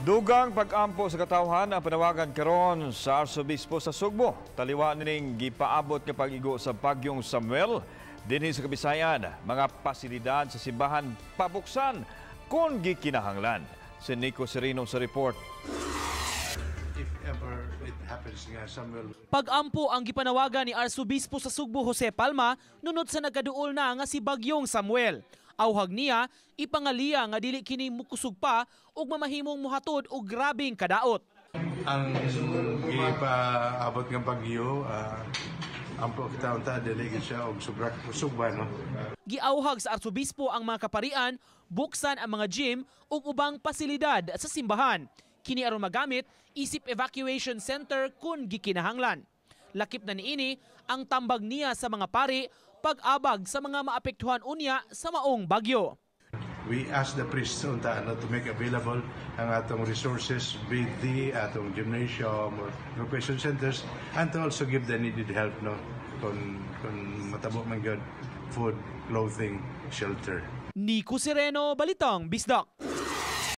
Dugang pag-ampo sa katawhan ang panawagan karon sa Arsobispo sa Sugbo. Taliwa nining gipaabot nga pag-igo sa Bagyong Samuel dinhi sa Kabisayan. Mga pasilidad sa simbahan pabuksan kung gikinahanglan. Si Nico Sereno sa report. If ever it happens nga Samuel. Pag-ampo ang gipanawagan ni Arsobispo sa Sugbo Jose Palma nunot sa nagaduol na nga si Bagyong Samuel. Awhag niya, ipangaliya nga dili kini mukusog pa ug mamahimong muhatod og grabeng kadaot. Ang gipaabot nga bagyo, ampo kita unta dili gid siya og sobra kusog ba, no. Giawhag sa Arsobispo ang mga kaparian buksan ang mga gym ug ubang pasilidad sa simbahan. Kini aron magamit isip evacuation center kun gikinahanglan. Lakip na niini ang tambag niya sa mga pari pag-abag sa mga maapektuhan unya sa maong bagyo. We ask the priests unta, no, to make available ang atong resources, be the atong gymnasium or evacuation centers, and to also give the needed help, no, kung matabo man gyud, food, clothing, shelter. Nico Sereno, Balitang Bisdak.